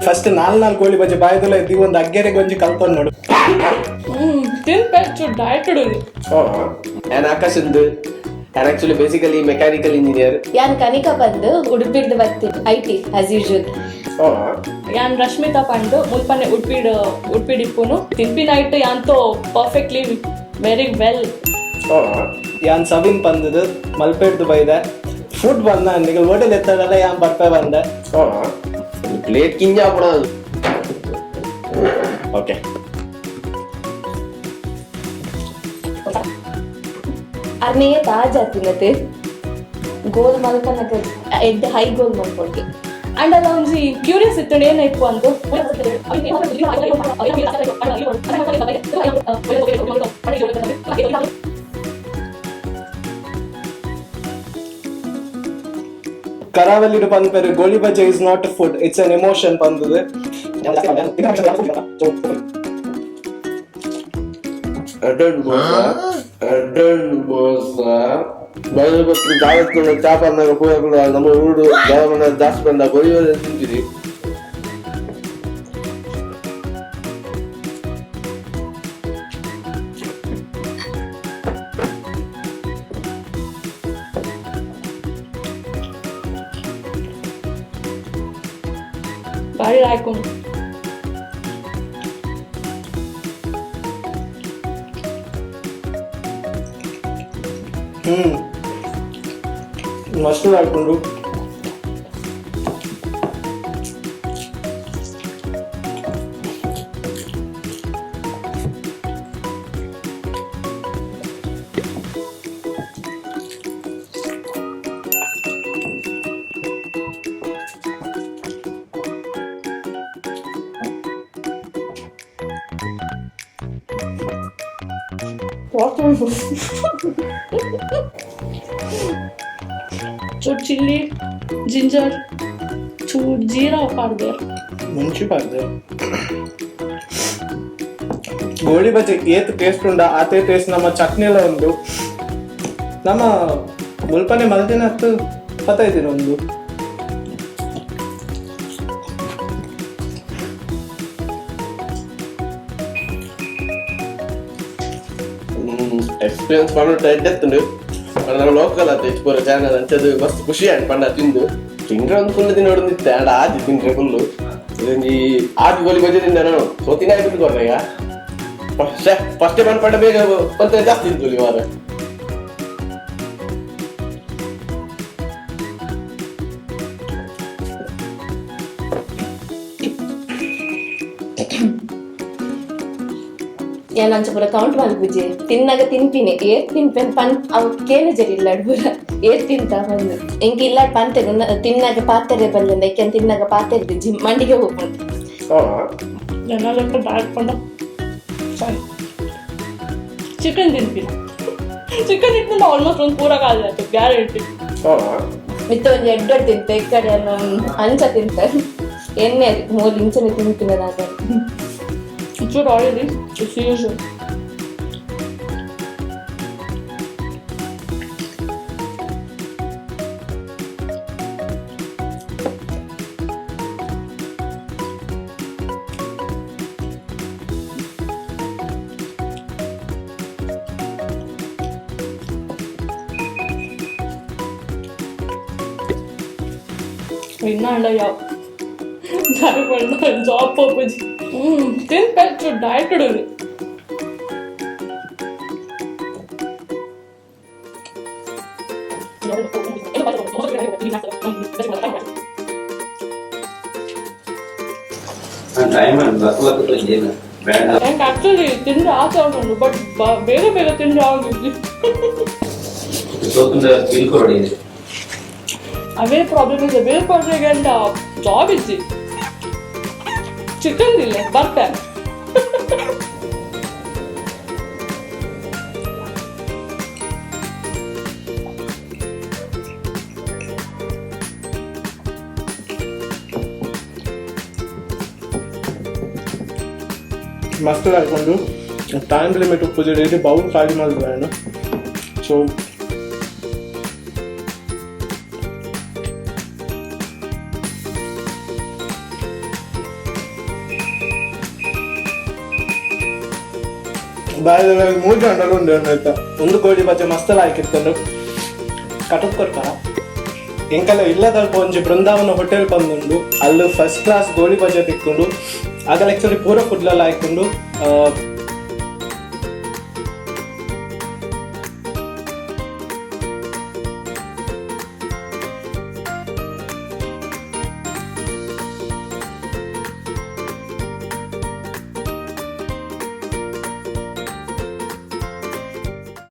First ನಾಲ್ ನಾಲ್ ಗೋಳಿ ಬಜ್ಜಿ ಬಾಯ್ದಲ್ಲ ಇದ್ದೀವಿ ಒಂದು ಅಗ್ಗೆರೆಗೆ ಒಂಜಿ ಕಲ್ತೊಂಡು ನೋಡು. ತಿನ್ಪೆ ಚೂರು ಡಯಟ್ ಇಡೋದು. ನಾನು ಆಕಾಶ್ ಅಂದು. ನಾನು ಆಕ್ಚುಲಿ ಬೇಸಿಕಲಿ ಮೆಕ್ಯಾನಿಕಲ್ ಇಂಜಿನಿಯರ್. ಯಾನ್ ಕನಿಕಾ ಬಂದು ಉಡುಪಿಡ್ದು ಬರ್ತೀನಿ, I T as usual. ಯಾನ್ ರಶ್ಮಿತಾ ಪಂಡು, ಮುಲ್ಪನೆ ಉಡ್ಪಿಡ್ ಉಡ್ಪಿಡ್ ಇಪ್ಪುನು. ತಿನ್ಪಿ ನೈಟ್ ಯಾಂತೋ ಪರ್ಫೆಕ್ಟ್ಲಿ ವೆರಿ ವೆಲ್. ಯಾನ್ ಸವಿನ್ ಪಂದದು, ಮಲ್ಪೆಡ್ದು ಬೈದೆ. ಫುಡ್ ಬಂದ ನಿಗಲ್ ಹೋಟೆಲ್ ಎತ್ತಡಲ್ಲ, ಯಾನ್ ಬರ್ಪೆ ಬಂದೆ. ಪ್ಲೇಟ್ ಕಿಂಜ ಹಾಕೊಡೋದು. ಓಕೆ. ಅರ್ನೇ ತಾಜಾ ತಿನ್ನತೆ ಗೋಲ್ ಮಲ್ಪನಕ ಎಡ್ ಹೈ ಗೋಲ್ ಮಲ್ಪೊಡ್ಗೆ. ಅಂಡ್ ಅಲ್ಲ ಒಂಜಿ ಕ್ಯೂರಿಯಸ್ ಇತ್ತು ಏನಾಯ್ತು ಅಂದು. ಕರಾವಳಿ ಪನ್ಪೆರು goli bajji is not food, it's an emotion ಪಂದದು. ಅಡ್ಡಡ್ ಮೋಸ, ಅಡ್ಡಡ್ ಮೋಸ. ಬೈದು ಗೊತ್ತು ದಾವತ್ ಚಾಪ ಅಂದಾಗ ಪೂರ ನಮ್ಮ ಊರು ದಾವಣ ಜಾಸ್ತಿ ಬಂದ ಗೋಲಿ ತಿಂತೀರಿ. ಬಾರಿ ಹಾಕೊಂಡು. ಮಸ್ತ್ ಹಾಕೊಂಡು. ಚೂರು ಚಿಲ್ಲಿ, ಜಿಂಜರ್, ಚೂರು ಜೀರಾ ಪಾಡ್ದೆ. ಮುಂಚಿ ಪಾಡ್ದೆ. ಗೋಳಿ ಬಜ್ಜಿ ಏತ್ ಟೇಸ್ಟ್ ಉಂಡ, ಆತೇ ಟೇಸ್ಟ್ ನಮ್ಮ ಚಟ್ನಿಲ ಉಂಡು. ನಮ್ಮ ಮುಲ್ಪನೆ ಮಲ್ದಿನ ಹತ್ತು ಪತ್ತೈದಿನ ಒಂದು. ಎಕ್ಸ್ಪೀರಿಯನ್ಸ್ ಮಾಡೋದು ಎಡ್ಡೆತ್ತುಂಡು. ನಮ್ಮ ಲೋಕಲ್ ಆತ ಎಕ್ಸ್ಪೋರ್ ಚಾನಲ್ ಅಂಚದು ಮಸ್ತ್ ಖುಷಿ ಆಂಡ್ ಪಂಡ ತಿಂದು ತಿಂಡ್ರೆ ಒಂದು ಫುಲ್ ತಿನ್ನೋಡು ನಿತ್ತೆ ಆಂಡ ಆಜಿ ತಿಂಡ್ರೆ ಫುಲ್ಲು. ಇದೊಂಜಿ ಆಜಿ ಗೋಲಿ ಬಜ್ಜಿ ತಿಂದ ನಾನು ಸೊ ತಿನ್ನಾಯ್ತು ಕೊಡ್ರೆ. ಈಗ ಫಸ್ಟ್ ಫಸ್ಟ್ ಬಂದು ಪಂಡ ಬೇಗ ಒಂತ ಜಾಸ್ತಿ ತಿಂತು ವಾರ. ಯಾನ್ ಅಂಚ ಪೂರ ಕೌಂಟ್ ಮಲ್ಪುಜೆ. ತಿನ್ನಾಗ ತಿನ್ಪಿನಿ, ಏತ್ ತಿನ್ಪೆನ್ ಪನ್ ಅವು ಕೇನ ಜರಿ ಇಲ್ಲ ಪೂರ ಏತ್ ತಿಂತ ಬಂದು. ಎಂಕ್ ಇಲ್ಲ ಪಂತೆ ತಿನ್ನಾಗ ಪಾತೆರೆ ಬಲ್ಲಂದ ಯಾಕೆಂತ ತಿನ್ನಾಗ ಪಾತೆರ್ದು ಜಿಮ್ ಮಂಡಿಗೆ ಹೋಗ್ಬಂದು. ಜನ ಡಯಟ್ ಪಂಡ ಸಾರಿ ಚಿಕನ್ ತಿನ್ಪಿನಿ. ಚಿಕನ್ ಇಟ್ಟು ಆಲ್ಮೋಸ್ಟ್ ಒಂದು ಪೂರ ಕಾಲ ಆಯ್ತು, ಗ್ಯಾರಂಟಿ. ಮಿತ್ತ ಒಂಜಿ ಎಡ್ಡೊಡ್ ತಿಂತೆ ಈ ಕಡೆ ಅಂಚ ತಿಂತ ಎಣ್ಣೆ ಮೂರು ಇಂಚನೆ ತಿಂತೀನಿ ನಾನು. ಚೂರು ಆಯಿಲಿ, it's usual. ಇನ್ನ ಅಂಡ ಯಾವ ಜಾಬ್ ಪೋಪುಜಿ. ತಿನ್ಪೆ ಚೂರು ಡಯಟ್ ಇಡೋದು. ಟೈಮ್ ಏನು ಬೇಡ. ನಂಗೆ ಆಕ್ಚುಲಿ ತಿಂದ್ರೆ ಆಸೆ ಉಂಟು, ಬಟ್ ಬೇಗ ಬೇಗ ತಿಂದ್ರೆ ಆಗುದು. ಸೋತುಂಡ ಬಿಲ್ ಕೊಡಿ. ಅವೇ ಪ್ರಾಬ್ಲಮ್ ಇದೆ, ಬಿಲ್ ಕೊಡ್ರಿಗೆ ಅಂತ ಜಾಬ್ ಇಜ್ಜಿ. ಚಿಕನ್ ಇಲ್ಲ ಬರ್ತೆ. ಮಸ್ತ್ ಹಾಕೊಂಡು. ಟೈಮ್ ಲಿಮಿಟ್ ಉಪ್ಪು ಇಡೀ ಬೌಲ್ ಖಾಲಿ ಮಾಡಿದ್ರು. ಸೊ ಬಾಯಿದ ಮೂಜಿ ಗಂಟಲು ಉಂಡು ಆಯ್ತಾ. ಒಂದು ಗೋಳಿ ಬಜೆ ಮಸ್ತ್ ಲಾಯ್ಕಿತ್ತಂಡು ಕಟುಕ್ ಕೊರ್ತಾರ. ಎಂಕಲ ಇಲ್ಲದಲ್ಪ ಒಂಜಿ ಬೃಂದಾವನ ಹೋಟೆಲ್ ಬಂದುಂಡು, ಅಲ್ಲಿ first class goli baje ತಿಕ್ಕೊಂಡು. ಆಗಲ actually ಪೂರ ಫುಡ್ಲೆಲ್ಲ ಹಾಕೊಂಡು.